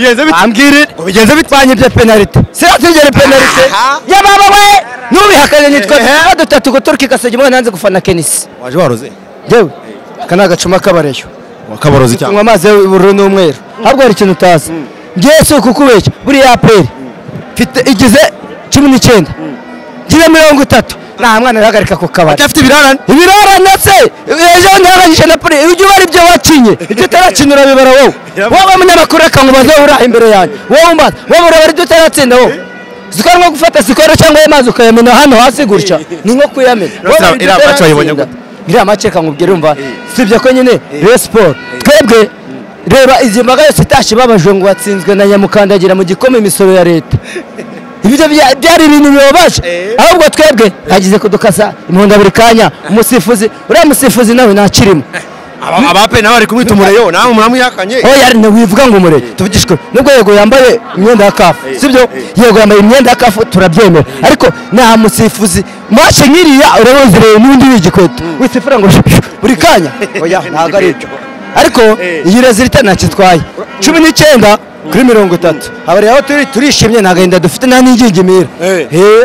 Bigenze bite? Ambwire Ngo bigenze bite? Banyibye penalty. Siratigera penalty. Ya baba we nubihakanye nitwa dutatu guturuka Gasogi mwana nanze gufana Kenisi. Waje waroze? Yewe aka ni agacuma k'abareyo. Wakabaroze cyane. Kunywa amazi y'ubururu n'umweru. Ahubwo hari ikintu utazi. Ngiye si ukukubeshya buriya APR mfite igize 19 ngize 30 nta mwana arahagarika ku kabari. Afite ibirarane. Ibirarane se ejo ntihaganyije na puri ujye ubara ibyo wakinye ibyo utarakina urabibara wowe. Wowe munyamakuru reka nkubaze uri aho imbere yanjye wowe umbaza wowe urabara ibyo utaratsinda wowe. Zikora nko gufata sikoro cyangwa amazi ukayamena hano hasi gutya ni nko kuyamena. Wowe Iriya match wayibonye gute? Iriya match reka nkubwire umva sibye ko nyine Rayon Sport twebwe reba izi mbaga yose itashye babajwe ngo watsinzwe na Nyamukandagira mu gikoma imisoro ya leta. Ibyo byari ibintu bibabaje. Ahubwo twebwe hagize kudukasa imponda buri kanya umusifuzi uriya musifuzi nawe ntakirimo. Abape nawe ari kumwita umureyo nawe muramwihakanye. Oya ni wivuga ngo umureyo tuvugishwe nubwo yego yambaye imyenda ya CAF sibyo yego yambaye imyenda ya CAF turabyemera ariko nta musifuzi match nkiriya urabonzereye n'undi w'igikweto wisifura ngo buri kanya oya ntago ari ibyo. Ariko iyi resultat ntakitwaye 19 kuri 30 abari aho turi turishimye nta gahinda dufite nta n'ingingimira.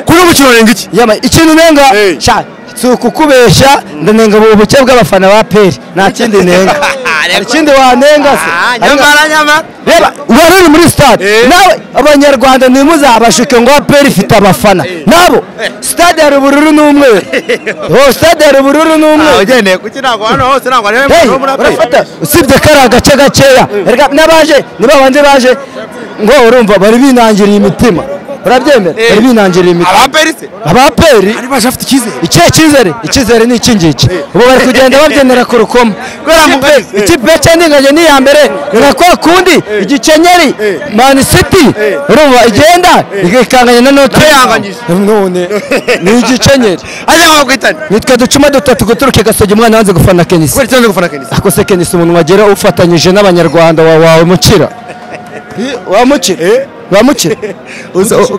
Kuri umukino renga iki? Yama ikintu nenga sha si ukukubeshya ndanenga ubuke bw'abafana ba APR nta kindi nenga. Hari ikindi wanenga se? Nyamara nyamara reba wari uri muri stade nawe abanyarwanda ntimuzabashuke ngo APR ifite abafana nabo stade hari ubururu n'umweru. Oh stade hari ubururu n'umweru. Ugendeye kuki ntabwo hano hose ntabwo ari muri APR. Urafata usibye ko ari agace gakeya erega n'abaje nibabanze baje ngo urumva bari binangiriye imitima. Urabyemera? Bari binangiriye imitima. Aba APR se? Aba APR ari baje afite icyizere. Ikihe cyizere? Icyizere ni iki ngiki. Ubu bari kugenda babyemera ku rukoma. Ikipe cyane ni iya mbere nka kwa kundi igikenyeri Man City urumva igenda ikanganya na Nottingham. None ni igikenyeri. Ajya bakwitana. Nitwe ducuma dutatu guturuka Gasogi mwana wanze gufana Kenisi. Kubera icyo gufana Kenisi? Ako se Kenisi umuntu wagera ufatanyije n'abanyarwanda wawe mukira. Wa mukira? Wa mukira?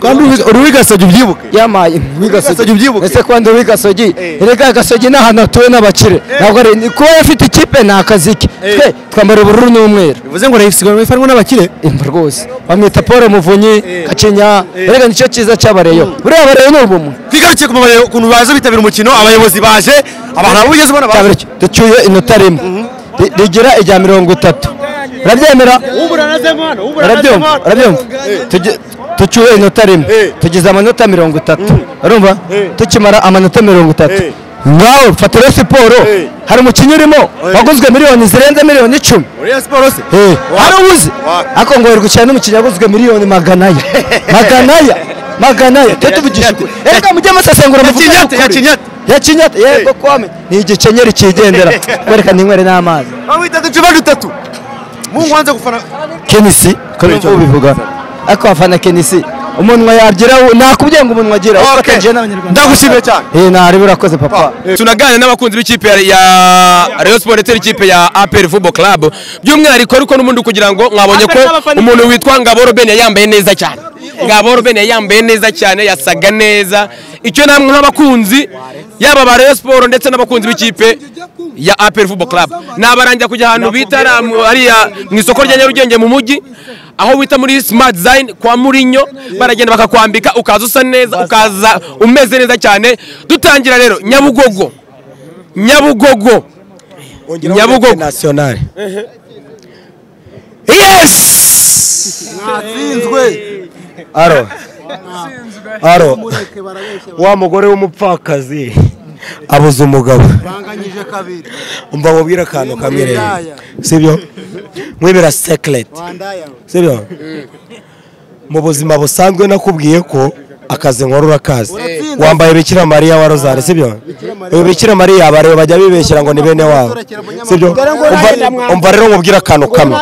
Kandi uri wigasogi ubyibuke. Yamaye wigasogi ubyibuke. Ese kwandi wigasogi erega Gasogi n'ahantu hatuwe n'abakire. Ntabwo ari kuba afite ikipe ni akazi ke. Twe twambara ubururu n'umweru. Bivuze ngo Rayon Sport ifanwa n'abakire? Imva rwose. Bamwita Paul Muvunyi Gacinya. Erega nicyo cyiza cy'abareyo. Buriya abareyo ni ubumwe. Twigarukiye ku mabareyo ukuntu baje bitabira umukino abayobozi baje abantu abo ugeze ubona baje. Ducyuye inota rimwe rigira ijya 30. Urabyemera? Urabyumva? Urabyumva? Tucyuye inota rimwe tugize amanota 30. Urumva? Tukimara amanota 30. Ngaho fata Rayon Sport hari umukinnyi urimo waguzwe miliyoni zirenze miliyoni 10. Rayon Sport se? Hari uwuzi? Ako ngo gukina n'umukinnyi waguzwe miliyoni 100. 100. 100. Twe tuvugisha ukuri. Erega mujye musesengura muvuge. Yakinyate. Yakinyate yego kwame ni igikenyeri kigendera. Kwereka ninywere n'amazi. Bamwita ducuma dutatu. Mungu wanze gufana Kenisi ko ubivuga ako afana Kenisi umunwa yagira nakubwiye ngo umunwa agira ufatanyije n'abanyarwanda. Ndagushimiye cyane. Nari urakoze papa. Tunaganira n'abakunzi b'ikipe ya Rayon Sport ndetse n'ikipe ya APR Football Club by'umwihariko ariko n'ubundi kugira ngo mwabonye ko umuntu witwa Ngabo Ruben yambaye neza cyane. Ngabo Ruben yambaye neza cyane yasaga neza. Icyo namwe nk'abakunzi yaba ba Rayon Sport ndetse n'abakunzi b'ikipe ya APR Football Club nabarangira kujya ahantu bita ariya mu isoko rya Nyarugenge mu mujyi aho wita muri Smart Design kwa Murinyo baragenda bakakwambika ukaza usa neza ukaza umeze neza cyane. Dutangira rero Nyabugogo. Nyabugogo Nyabugogo National. Yes! Natsinzwe. Aro. Aro. Wa mugore w'umupfakazi abuze umugabo. Banganyije kabiri. Umva mubwira akantu kamwe rero. Sibyo? Mwibira secret. Sibyo? Mu buzima busanzwe nakubwiye ko akazi nkora urakazi. Wambaye Bikira Mariya wa Rozari, sibyo? Uyu Bikira Mariya abareba bajya bibeshyira ngo ni bene wabo. Sibyo? Umva rero nkubwira akantu kamwe.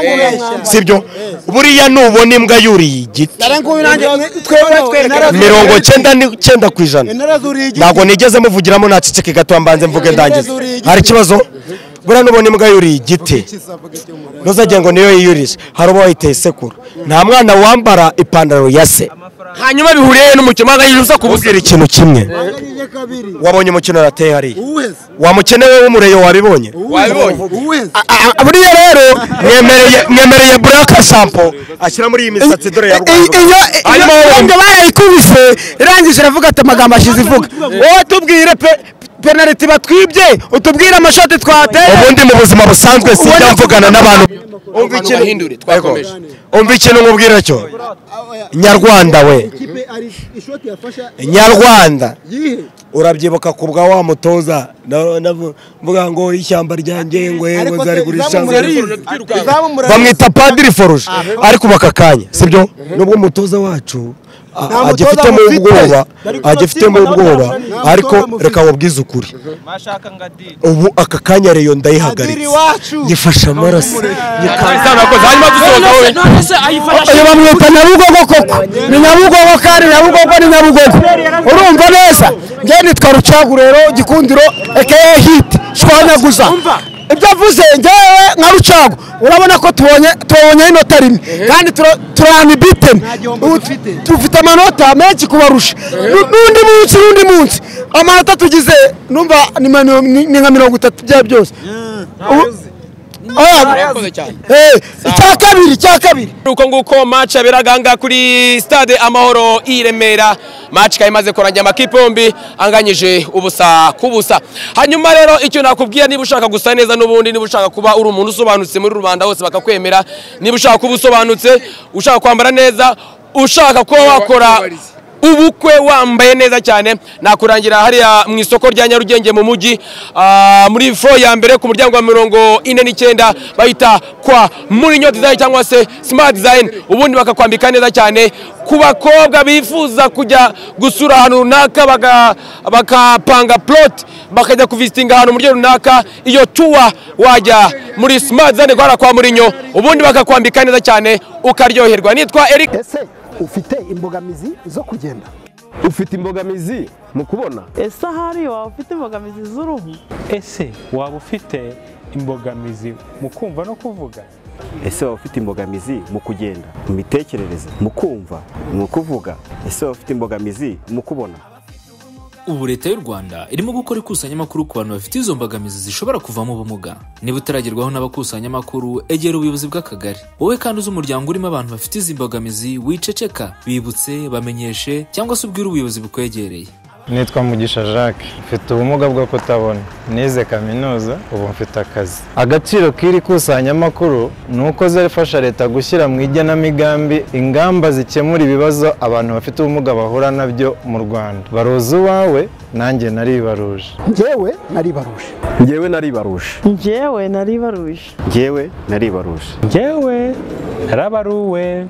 Sibyo? Buriya nubona imbwa yuriye igiti 99% ntabwo nigeze muvugiramo naceceke gato mbanze mvuge ndangize. Hari ikibazo? Buriya nubona imbwa yuriye igiti ntuzajye ngo niyo yiyurije, hari uba wayiteye isekuru. Nta mwana wambara ipantaro ya se. Hanyuma bihuriye n'umukino wanganyije ubusa ku busa. Ikintu kimwe Wabonye umukino rateye hariya. Wamukenewe w'umureyo wabibonye? Wabibonye. Buriya rero mwemereye Black Sample ashyira muri iyi misatsi dore ya Rwanda. Iyo barayikubise irangije iravuga ati amagambo ashize ivuga. Wowe tubwire penalty batwibye, utubwire amashoti twateye. Ubundi mu buzima busanzwe sijya mvugana n'abantu. Umva ikintu hindure twakomeje. Umva ikintu nkubwira cyo. Nyarwanda we. Nyarwanda. Urabyibuka kubwa wa mutoza mvuga ngo ishyamba ryanjye ngo nzari gurisha bamwita Padiri Forge ariko bakakanya sibyo nubwo umutoza wacu agifitemo ubwoba ariko reka wabwize ukuri ubu aka kanya reyo ndayihagaritse nyifasha amaraso uyu bamwita Nyabugogo koko ni Nyabugogo kandi Nyabugogo ni Nyabugogo urumva neza njye nitwa Rucagu rero Gikundiro aka Hit shwanyaguza ibyo avuze njyewe nka Rucagu urabona ko tubonye inota rimwe kandi turana ibiteni tufite amanota menshi kubarusha n'undi munsi amanota tugize numva ni nka 30 bya byose. Icya kabiri uko nguko match yaberaga nga kuri stade Amahoro i Remera match kayimaze kurangira amakipe yombi anganyije ubusa kubusa. Hanyuma rero icyo nakubwiye niba ushaka gusa neza n'ubundi niba ushaka kuba uri umuntu usobanutse muri rubanda hose bakakwemera niba ushaka kuba usobanutse ushaka kwambara neza ushaka kuba wakora ubukwe wambaye neza cyane nakurangira hariya mu isoko rya Nyarugenge mu mujyi muri floor ya mbere ku muryango wa 49 bayita kwa Murinyo Design cyangwa se Smart Design ubundi bakakwambika neza cyane ku bakobwa bifuza kujya gusura ahantu runaka bakapanga plot bakajya kuvistinga ahantu mu buryo runaka iyo tour wajya muri Smart Design kwa Murinyo ubundi bakakwambika neza cyane ukaryoherwa. Nitwa Eric. Ufite imbogamizi zo kugenda, ufite imbogamizi mu kubona, ese ahari waba ufite imbogamizi z'uruhu, ese waba ufite imbogamizi mu kumva no kuvuga, ese waba ufite imbogamizi mu kugenda, mu mitekerereze, mu kumva, mu kuvuga, ese waba ufite imbogamizi mu kubona. Ubu leta y'u Rwanda irimo gukora ikusanyamakuru ku bantu bafite izo mbogamizi zishobora kuvamo ubumuga. Niba utaragerwaho n'abakusanyamakuru, egera ubuyobozi bw'akagari. Wowe kandi uzi umuryango urimo abantu bafite izi mbogamizi, wiceceka, bibutse, bamenyeshe cyangwa se ubwire ubuyobozi bukwegereye. Nitwa Mugisha Jacques, mfite ubumuga bwo kutabona, nize kaminuza, ubu mfite akazi. Agaciro k'iri kusanyamakuru ni uko zifasha leta gushyira mu igenamigambi ingamba zikemura ibibazo abantu bafite ubumuga bahura nabyo mu Rwanda. Baruzi uwawe, nanjye naribaruje. Njyewe naribaruje. Njyewe naribaruje. Njyewe naribaruje. Njyewe naribaruje. Njyewe narabaruwe.